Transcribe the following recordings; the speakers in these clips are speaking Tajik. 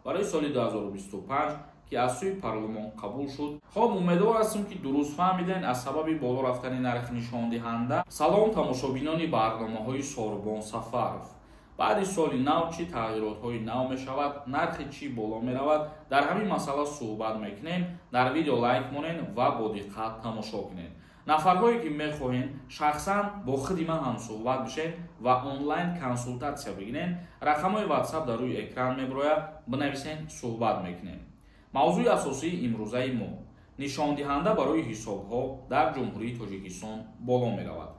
Барои соли 2025, ки аз сӯи парлумон қабул шуд. Хоб, умедвор ҳастем, ки дуруст фаҳмидем аз сабаби боло рафтани нархи нишондиҳанда. Салом, тамошобинони барномаҳои Сорбон Сафаров. Баъди соли нав чӣ тағйиротҳои нав мешавад, нархи чӣ боло меравад, дар ҳамин масъала суҳбат мекунем. Дар видео лайк монед ва бо диққат тамошо кунед. Нафарҳое, ки мехоҳед шахсан бо худи ман ҳамсуҳбат бишед ва онлайн консултатсия бигиред, рақамҳои WhatsApp дар рӯи экран мебирояд, бинависен, суҳбат мекунем. Мавзӯи асосии имрӯзаи мо: нишондиҳанда барои ҳисобҳо дар Ҷумҳурии Тоҷикистон боло меравад,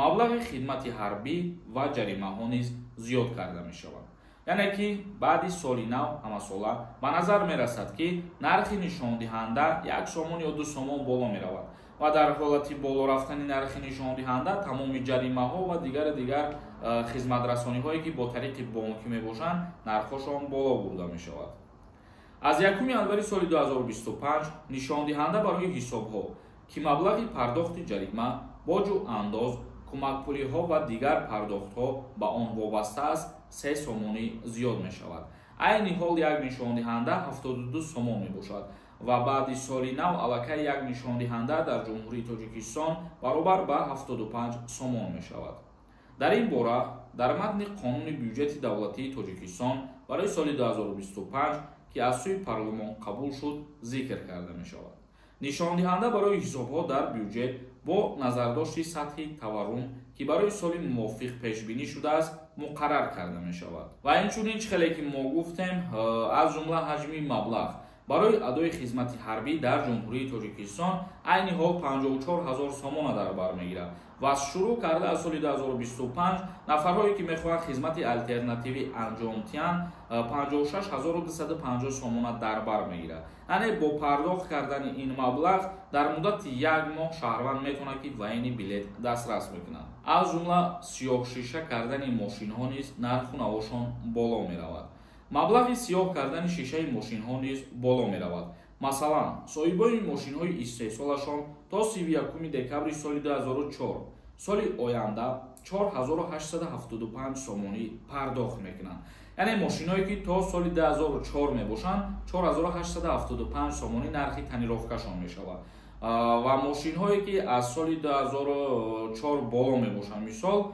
маблағи хидмати ҳарбӣ ва ҷаримаҳо низ зиёд карда мешавад. Яъне ки баъди соли нав ҳамасола ба назар мерасад, ки нархи нишондиҳанда 1 сомон ё 2 сомон боло меравад ва дар ҳолати боло рафтани нархи нишондиҳанда тамоми ҷаримаҳо ва дигари дигар хизматрасониҳое, ки бо тариқи бонкӣ мебошанд, нархҳошон боло бурда мешавад. Аз 1 январи соли 2025 нишондиҳанда барои ҳисобҳо, ки маблағи пардохти ҷарима, боҷу андоз, кӯмакпулиҳо ва дигар пардохтҳо ба он вобаста аст, 3 сомонӣ зиёд мешавад. Айни ҳол як нишондиҳанда 72 сомон мебошад ва баъди соли нав аллакай як нишондиҳанда дар Ҷумҳурии Тоҷикистон баробар ба 75 сомон мешавад. Дар ин бора дар матни қонуни бюҷети давлатии Тоҷикистон барои соли 2025, ки аз сӯи парлумон қабул шуд, зикр карда мешавад. Нишондиҳанда барои ҳисобҳо дар бюҷет бо назардошти сатҳи таваррум, ки барои соли мувофиқ пешбинӣ шудааст, муқаррар карда мешавад. Ва инчунин, чӣ хеле ки мо гуфтем, аз ҷумла ҳаҷми маблағ барои адои хизмати ҳарбӣ дар Ҷумҳурии Тоҷикистон айни ҳол 54 ҳазор сомона дар бар мегирад ва шурӯъ карда аз соли 2025 нафарҳое, ки мехоҳанд хизмати алтернативӣ анҷом диҳанд, 56 250 сомона дар бар мегирад. Яъне бо пардохт кардани ин маблағ дар муддати як моҳ шаҳрванд метавонад, ки военный билет дастрас мекунад. Аз ҷумла сиёҳшиша кардани мошинҳо низ нарху навошон боло меравад. Маблағи сиёҳ кардани шишаи мошинҳо низ боло меравад. Масалан, соҳибони мошинҳои истеҳсолашон то 31 декабри соли 2004 соли оянда 4875 сомонӣ пардохт мекунанд. Яъне мошинҳое, ки то соли 2004 мебошанд, 4875 сомонӣ нархи тонировкашон мешавад ва мошинҳое, ки аз соли 2004 боло мебошанд, мисол,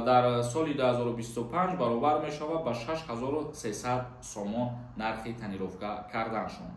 дар соли 2025 баробар мешавад ба 6300 сомон нархи тонировка карданшон.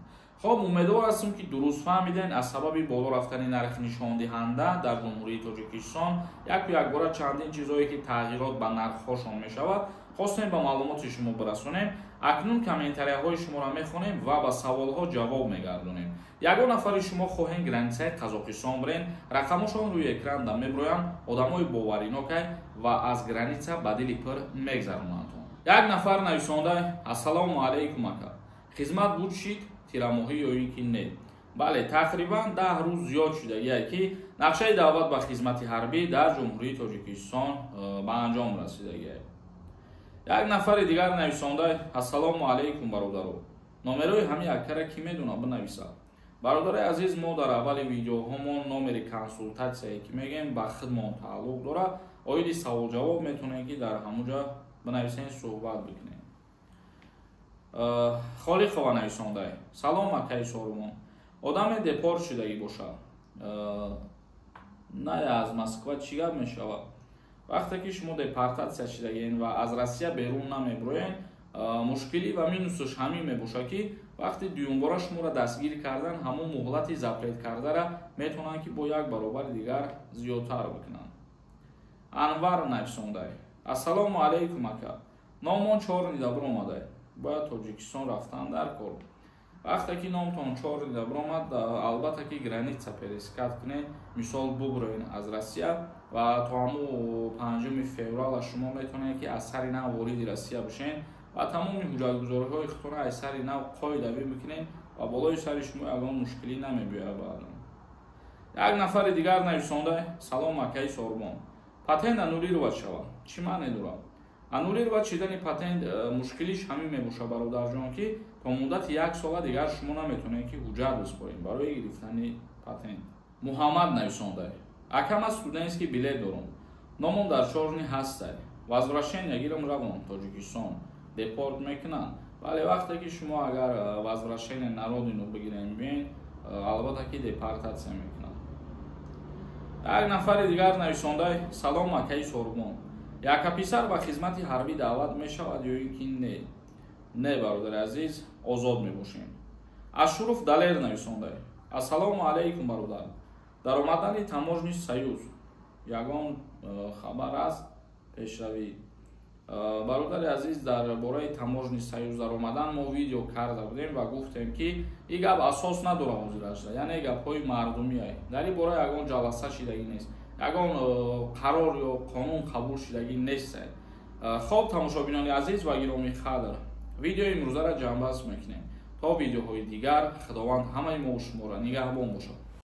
Хоб, умедвор ҳастем, ки дуруст фаҳмидем. Аз сабаби боло рафтани нархи нишондиҳанда дар Ҷумҳурии Тоҷикистон яку якбора чандин чизҳое, ки тағйирот ба нархҳошон мешавад, хостем ба маълумоти шумо бирасонем. Акнун комментарияҳои шуморо мехонем ва ба саволҳо ҷавоб мегардонем. Ягон нафари шумо хоҳем границаи Қазоқистон бирен, рақамошон рӯи экранда мебироянд, одамои боваринокай ва аз граница ба дили пир мегзаронанд. Як нафар нависонда: «Ассалому алайкум, ака, хизмат буд шид тирамоҳӣ ё ин ки не?» Бале, тақрибан 10 рӯз зиёд шудагие, ки нақшаи даъват ба хизмати ҳарбӣ дар Ҷумҳурии Тоҷикистон ба анҷом расидагие. Як нафари дигар нависонда: «Ассалому алайкум, бародаро, номерои ҳамин акара кӣ медона, бинависад?» Бародари азиз, мо дар аввали видеоҳомон номери консултатсияе, ки мегӯем, ба худмон тааллуқ дорад. Оиди саволҷавоб метавонем, ки дар ҳамуҷа бинависем, суҳбат бикунем. Холиқова нависонда: «Салом, акаи Сорумон, одаме депорт шудагӣ бошад, на аз Москва, чӣ гап мешавад?» Вақте ки шумо депортатсия шудагиен ва аз Россия берун намебироен, мушкилӣ ва минусаш ҳамин мебошад, ки вақти дуюмбора шуморо дастгир кардан, ҳамон муҳлати запрет кардара метавонанд, ки бо як баробари дигар зиёдтар бикунанд. Анвар нависондай: «Ассалому алайкум, ака, номон чорный да биромадай, бояд Тоҷикистон рафтан дар кор?» Вақте ки номтон чорный да биромад, албатта ки граница пересекать кунед, мисол, буброен аз Россия ва то ҳаму 5 феврала шумо метавонед, ки аз сари нав вориди Россия бишен ва тамоми ҳуҷҷатгузориҳои худтонро аз сари нав қоидавӣ бикунед ва болои сари шумо ягон мушкилӣ намебиёяд баъдан. Як нафари дигар нависонда: «Салом, акаи Сорбон, патент аннулировать шавад, чӣ маъне дорад?» Аннулировать шидани патент мушкилиш ҳамин мебошад, бародарҷон, ки то муддати як сола дигар шумо наметавонед, ки ҳуҷҷат биспоред барои гирифтани патент. Муҳаммад нависонда: «Ака, ман студентский билет дорам, номом дар чёрный ҳастай, возвращение гирам, равон Тоҷикистон, депорт мекунанд?» Бале, вақте ки шумо агар возвращение на родину бигирем, биен, албатта ки депортатсия мекунад. Як нафари дигар нависонда: «Салом, акаи Сорбон, яка писар ба хизмати ҳарбӣ даъват мешавад ё ин ки не?» Не, бародари азиз, озод мебошем. Ашуров Далер нависонда: «Ассалому алайкум, бародар, дар омадани Таможенный союз ягон хабар аст, пешравӣ?» Бародари азиз, дар бораи Таможенный союз дар омадан мо видео карда будем ва гуфтем, ки ин гап асос надорад ҳозирашда, яъне гапҳои мардумие. Дар ин бора ягон ҷаласа шидагӣ нест, ягон қарор ё қонун қабул шидагӣ нест. Хоб, тамошобинони азиз ва гиромии қадр, видеои имрӯзаро ҷамъбаст мекунем. То видеоҳои дигар Худованд ҳамаи мо шуморо нигаҳбон бошад.